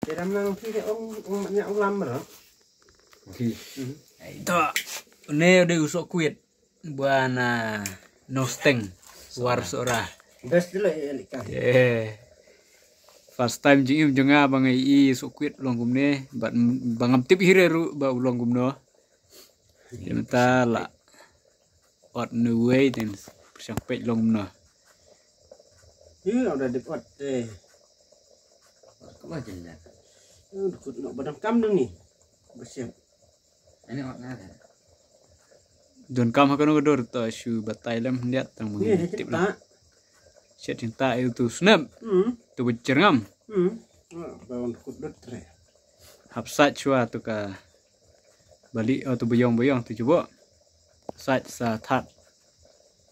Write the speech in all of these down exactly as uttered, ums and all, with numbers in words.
Te dam nang phi de ong, ong nya ong lam ro. Phi. Hmm. To, ne de u sohkwit. Buan, ah, nosteng. War sohra. Best dilo ya lika. Eh. First time jingim jong nga ba nga i sohkwit long kumne, bad ba ngam tip hi re ruh ba u long kumno. Ïa mynta la ot ne wei ten pyrshang peit long kumno. Ïa, udah dep ot, eh. Ot kaba jin dah. Udah kut nok badang kam dong ni. Besiap. Ani ot na dah. Don kam ha kano ka dur to shu batai lem liat tang mung. Ïa, tip lah. Shet jingta ïa utu snep. Hmm. Tu bujyrngam. Hmm. Ah, ba wan kut dut tre. Hap sait shuwa tu ka bali, oh, tu buyong buyong tu jubok. Sait sa that.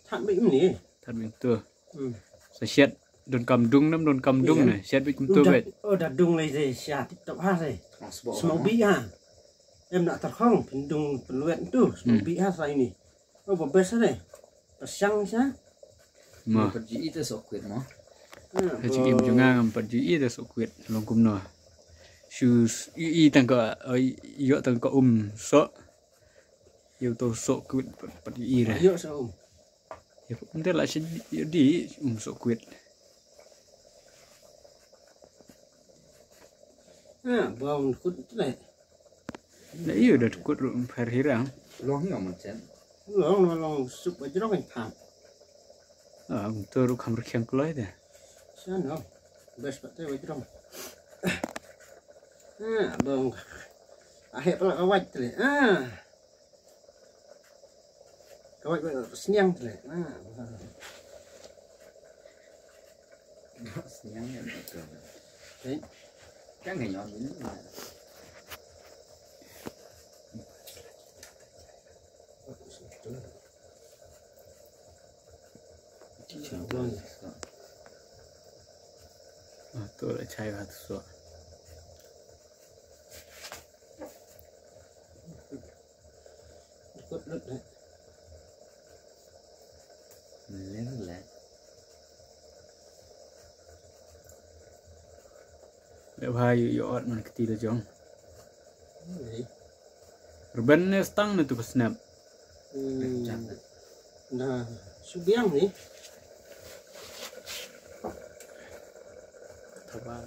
That bik mni. That bik tu. Hmm. Sa shet don kam dung nam don kam dung ne. Shet bik tu bik. Oh, da dung lei de sha tip top ha se. Smau bi ha. Em na tar khong pindung penluet tu. Smau bi ha sa ini. Oh, ba bes re. Pyrshang sha. Ma. Pat ji ita sohkwit ma. Ha ji im jong nga ngam pat ji ita sohkwit long kumno. Shu i tang ka, ïoh tang ka um soh. Ïoh to sohkwit pat ji ira. Ïoh soh um. Ïa um te la shu ïoh di um sohkwit. Ha, bong kut le. Na ïoh da kut ruh pher hirang. Long hi ong man chen. Long long long sup ba jrong in tham. Ah, um to ruh kham rkhiang kloi de. Sano. Bes pat te ba jrong. Ah, bong. Ah, he pala ka wait le. Ah. Ka wait ba sniang le. Ah. Sniang ya betul. Eh. Kan ngan yon ni. Ah, tu la chai ha tu so. Kut lut le. Lut le. Le bha ïoh ot man kti la jong. Rben ne stang ne tu ka snap. Hmm. Na subiang ni. Tabang.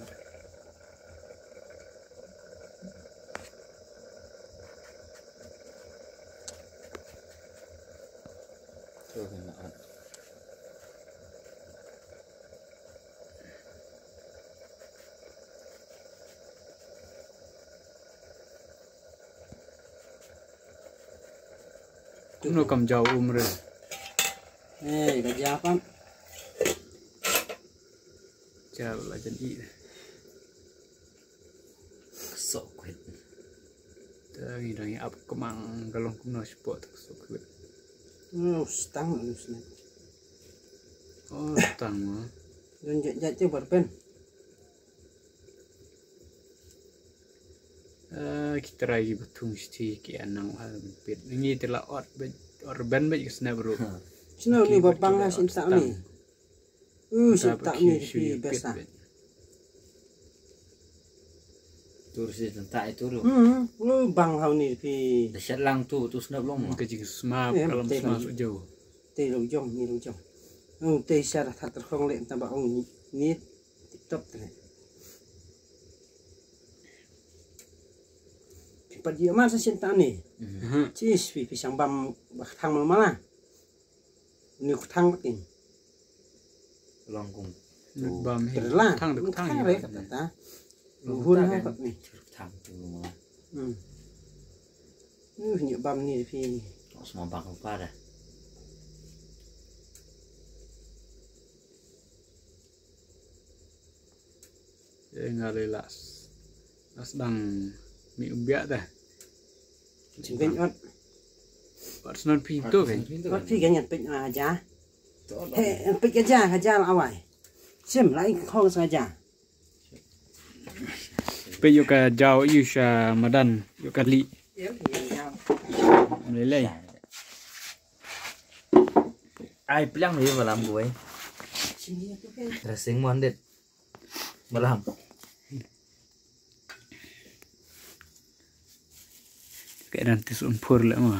Kumno kam jaw um re. Eh, ka jaw kam. Jaw la jan i. Sohkwit. Te ngi dang ïa ap kemang ka long kumno shapoh te sohkwit. Hmm, stang, stang. Oh, stang mo. Don jat jat te bar pen. Eh, ki trai ki ba thung shi ki anang ha pit. Ngi te la ot bet, ot rben bet ki snap ruh. Snow ni ba bang ha shin sa ni. Uh, shin ta ni phi best ah. Tur si tang ta itu ruh. Hmm, lu bang ha ni phi. Da shat lang tu, tu snap long. Ka jingsma, kalam sma su jau. Te long jong, ni long jong. Hmm, te sha da that terkhong le ta ba ong ni. Tip top te. Phi pat ïa ma sa shin ta ni. Mhm. Chis phi phi shang bam ba thang mal mala. Ni ku thang kin. Long kum. Bam hi. Terla. Thang de thang re kata ta. Lu hun ha pat ni. Thang tu mala. Hmm. Uh, ni bam ni phi. Os ma bang pa da. Eh, nga le las. Las dang mi u biak dah. Jingkeng ot. Ot snon pintu kan. Ot pi ganyan pek aja. He, pek aja, aja la awai. Sim la ing khong saja. Pek yu ka jaw yu sha madan yu ka li. Lele. Ai plang yu malam gue. Racing Monday. Malam. Pek dan ti sun pur le ma.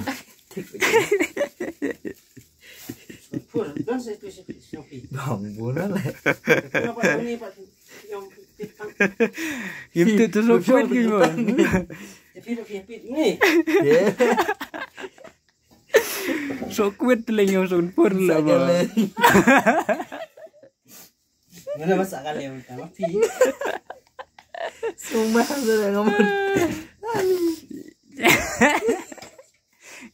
Pur, don sa tu si snopi. Bang bun lah. Kenapa ni pak? Yang pit pang. Yum tu tu sun pur ki ma. Tapi dah pit ni. So kwit le yum sun pur le ma. Mana masak kali yang utama pi. Sumah sudah ngomong.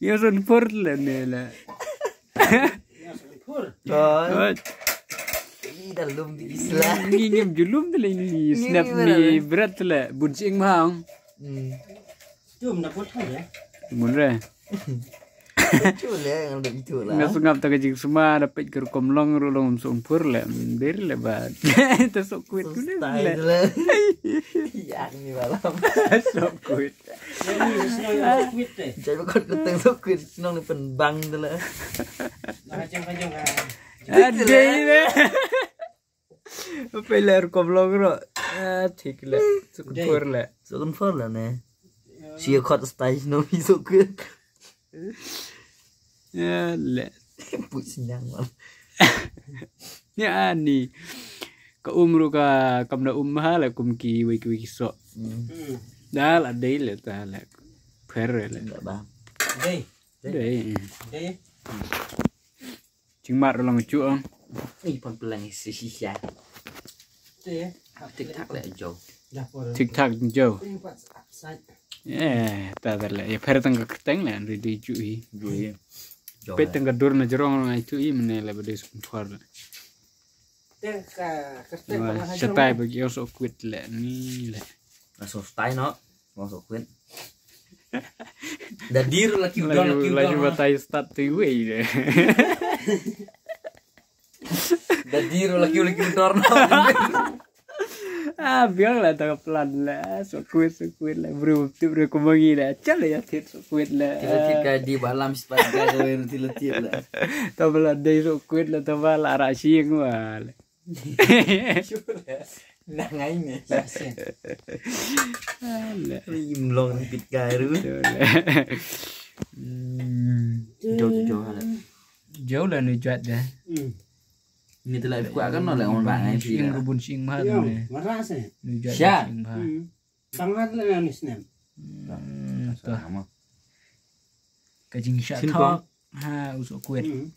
Yum sun pur le ne la. Yang sempur. Koi. Oi, Ini dah lum di Islam. Ni ngim julum de le ni snap ni berat le bun sing ma. Hmm. Tu mana potong ya? Mun re. Itu lah yang ada itu lah. Nga sngap ta ka jingsma da peit ka rukom long ru long sun pur le. Ber le ba. Ta so kwit ku le. Style lah. Yang ni malam. So kwit. Yang ni snow yang kuit deh. Jadi kau kata so kwit senang ni pen bang tu lah. Nah, jom jom kan. Adei le. Apa le rukom long ro. Ah, thik le. Sun pur le. So confirm lah ni. Si kot style no mi so kwit. Ya le. Put sinyang mal. Ya ni. Ka um ru ka kam da um ha le kum ki wei ki wei ki so. Hmm. Hmm. Da la dei le ta le. Pher le. Tak bang. Dei, Dei. dei. Jingmar long chu ong. Ih pang pelang si si sia. Dei. Tik tak lah jauh. Dah pun. Tik tak jo. Ini pak sat. Eh, ta ta le. Ya pher tang ka kerteng le ri di chu hi. Jui. Jauh. Pet tang ka dur na jerong ngai chu hi mene le ba dei sun pur. Teh ka kerteng ka Shatai ba ki so kwit le ni le. Langsung style no. Langsung kwit. Dah dir lagi udah Lagi lagi lagi udah. Batai start tu wei de. Dah dir lagi lagi udah no. Ah, biang la ta plan la. So kwit so kwit la bro tu bro ko mangi la. Chal ya thit so kwit la. Kita kita di balam sepat gawe roti letih lah. Ta bala dei so kwit la ta bala ra sing wa. Nah ngai ni. Ala. Imlong pit garu. Hmm. Jauh jauh lah. Jauh la nu jat dah. Hmm. Ni telah kuat kan no lah orang bangai Sing sih. rubun sing ma Yang ne. Marah sih. Nu jat Sya. Sing ma. Hmm. Bangat lah ni snem. Hmm, tu. Sama. Ka jing sha Sing thok. Ha, u so kwit. Hmm.